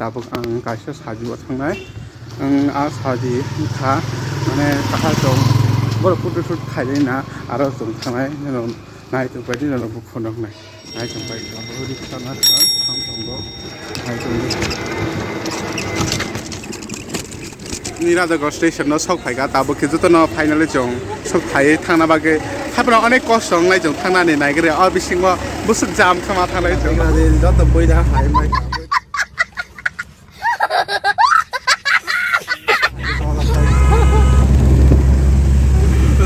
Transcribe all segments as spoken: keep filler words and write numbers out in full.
Tabuk ang kaisa saji o thangnai. Ang a saji kha, mane, kahar chwng borok photo shoot khailai na, aro chwng thangnai, nai tongpai di, nai bo phunuknai. Nai tongpai di, abo riksha na kha, thang tongo. Nai tongdi. Ni Rajagarh station no sok phaikha, tabuk khe jotono finally chwng sok phaiwi thangna bagwi. Haphano onek kosto wngnai chwng thangnani naigre, o bisingo bwswk jam khe ma thangnai chwng. Joto bui da hai mai.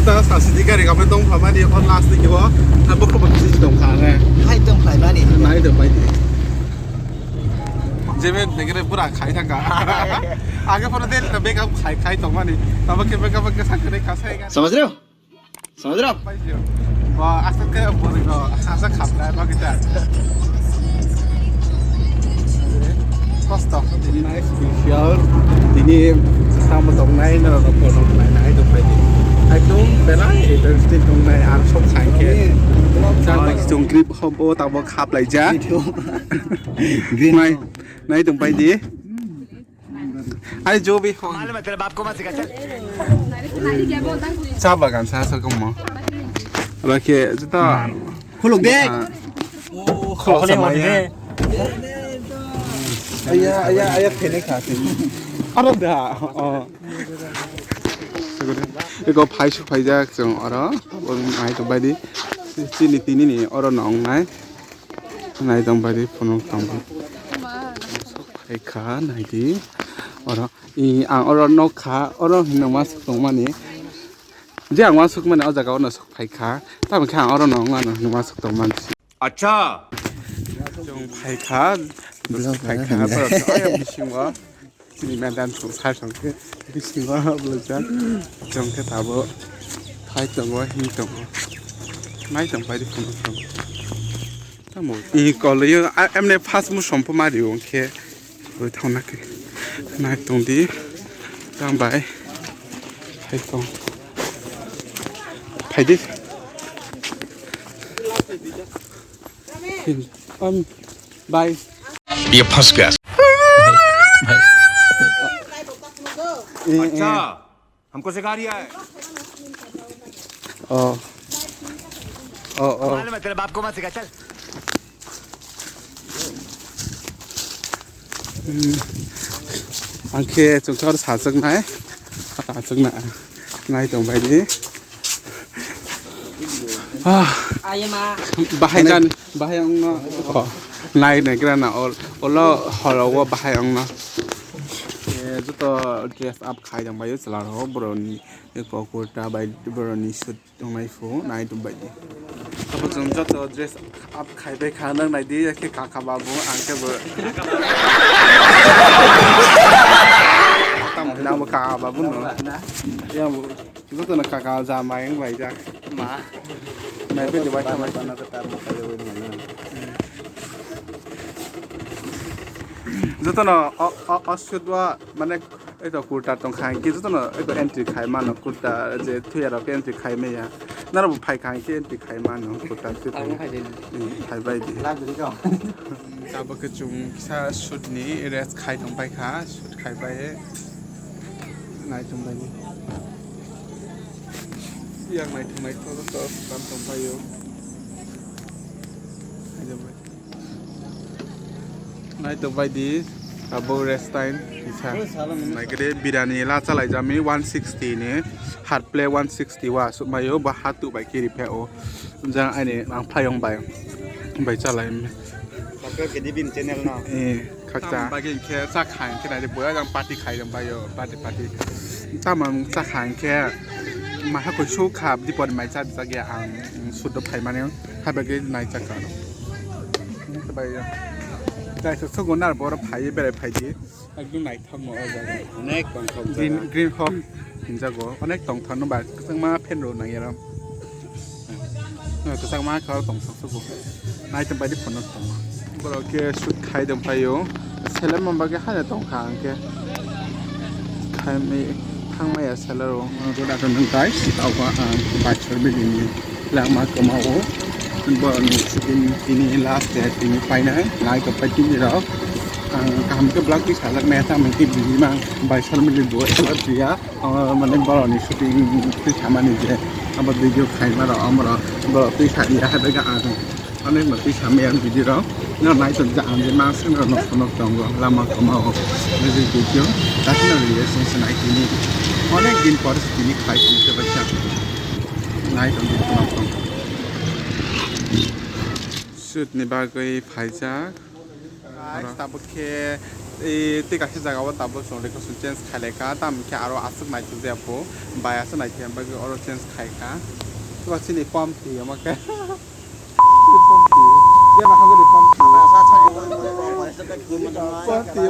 Tata sasidi gari kabo tong phamani o last ni kibo abo khobo kisi tong kha ne. Hai tong phaimani. Nai tong pai di. Jebe negere pura khai thangka. Age pura del to beka khai khai tong mani. Tabo ke beka beka sakre kasai ga. समझ रहे हो? समझ रहे हो आप? Ba, asal ke bori ko, asal khapna ba kita. Kosto. Tini nai special, tini samo tongnai, no, no, no, no, nai, nai, to pai di. Ekdom belai interesting tongnai, ar sok khai khe. Chak bai chong grip hobo, tabo khap lai ja. Green. Nai, nai, tong pai di. Ai, jo bi hon. मालूम है तेरे बाप को मत सिखा, चल। Cha bagan sa sa komo. Aba khe jeta. Khuluk de. Khuluk sa maya. Aya, aya, aya, phene kha. Aro da. Oh. Ego phai su phai jak chong oro. Oro nai to bai di. Chini tini ni oro nong nai. Nai tong bai di phunuk tong bai. Sok phai kha nai di. Oro i ang oro nok kha, oro hinwi ma sok tong mani. Je ang ma sok mani o jaga ono sok phai kha. Tamo khe ang oro no wng ano hinwi ma sok tong mani. Acha. Chwng phai kha, phai kha, borok ayang bisingo. Ni madam chwng sai song khe bisingo bwlajak. Chwng khe tabuk phai tongo, hin tongo. Nai tong pai di phunuk tong. Tamo i koloio, a, emne first musom pho ma rio khe. Oi thangna khe. Nai tong di. Tang bai. Phai tong. Phai di. Am, bai. ये फंस गया। अच्छा, हमको सिखा रिया है। Oh. Oh, oh. मालूम है तेरे बाप को मत सिखा, चल। Hmm. Ang khe chwngthor sachwknai. Sachwkna. Nai tong bai di. Ah. Bahai jan, bahai ongno. Oh. Nai nai gra na ol, olo horo o bahai ongno. Eh, joto dress up khai dong bai chwla rok boroni ko kurta bai boroni suit tongnai phu nai tong bai di. Abo chwng joto dress up khai bai kha nang nai di khe kaka babu ang khe bo. Tam na bo kaka babu no. Ya bo. Jotono kaka ja mayung bai jak. Ma. Nai beli bai thamai. Jotono o, o, o sudwa mane eto kurta tong khai ki jotono eto entry khai mano kurta je thuya rok entry khai meya. Naro bo phai khai ki entry khai mano kurta tu. Abo khai de. Hmm, khai bai di. Lab dili ko. Tabuk khe chwng kisa shoot ni rest khai tong pai kha, shoot khai pai nai tong bai. Yang nai tong nai tong to kam tong pai yo. Nai tong bai di, abo rest time kisa. Nai kede birani la chalai jami one sixty ni, hard play one sixty wa suk mayo ba hatu bai kiri phe o. Jang ani ang phayong bai, bai chalai. Bakra kedi bin channel no. Eh, khakcha. Tam bagi khe cha khai khe nai boya jang party khai jang bayo, party, party. Tamang cha khai khe maha koi su kha dipor mai cha cha ge ang sudo phai mane ha bagi nai cha ka. Bai. Jai so sugo nar bor phai berai phai di. Ekdom naithokno o jaga. Onek tongthok jaga. Green, green hop hinjago. Onek tongthokno ba kwchangma fan rw nang ero. Kwchangma khe oro tongthok sugo. Naithok baidi phano tongo. Borok khe shoot khai tong phaio. Seleng mamba khe hane tongkha ang khe. Khaimai thangmaya seler o. Good afternoon guys. Tauha ang Bachar Bidini lama kwmao. Borokni shooting tini last day tini painai. Naithok pai tini rok. Ang kaham khe vlog twi sajak nai, tamo khe bini mang bai sal mili bo ela twiya, o, mane borok ni shooting twi samani je abo video khaima rok, amo rok borok twi sadi ya, hai bai ang onek no twi samai ang video rok. No nai tong ja ang je mang seng rok nok nok tongo lama toma o music video, dakhe no relationship nai tini onek din pore tini khai tini se bai sa nai tong nok tong. Shoot ni bagwi phaijak. Guys, tabuk khe, e, tei kaisa jaga o tabuk chwng request change khailai kha, tamo khe aro aswk naithok jaya pho, bai aswk naithok bagwi oro change khai kha. Tei chini pump twi omo khe. Pump twi. Pump twi ba, pump twi. Pump twi.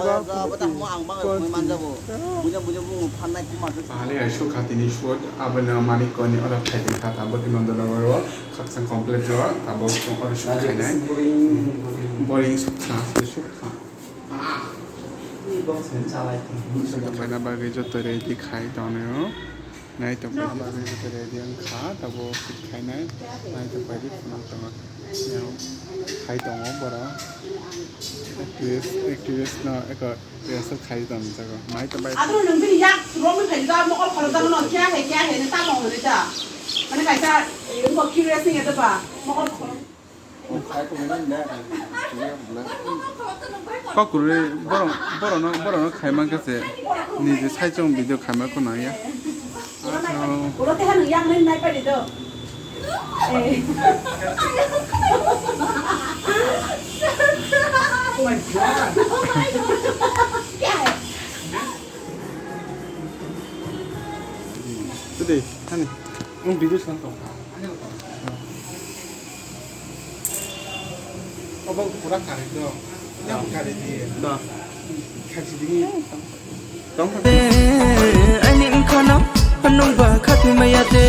Ahali ai sukha tini shoot, abono Manik Koni oro khaidi kha, tabuk Nandanagar o. Khakchang complete rw, tabuk chwng oro shoot khainai. Boring sukha, sukha. Sukha khaina bagwi joto ready khai tongo. Nai tongpai bagwi joto ready wngkha, tabuk shoot khainai. Nai tongpai di phunuk tongo. Khai tongo borok. Actress, actress no eko Rehearsal khai tong jago. Nai to bai. Adro nung bini yak romwi phai da mokol kholo da no kya hai kya hai ne tamo hone da. Mane kaisa, eh, ko curious ni da ba mokol kholo. Kokure borok borok no borok no khai man khe se ni je sai chong video khai ma ko nang ya. Ulo te hanung yang nai nai pari do. Eh. Oh my God. Today, honey, ang video sang tong. Obo pura kari do. Yang kari di. Da. Khachi di. Tong. Ani wngkhano nungba khatwi maya de.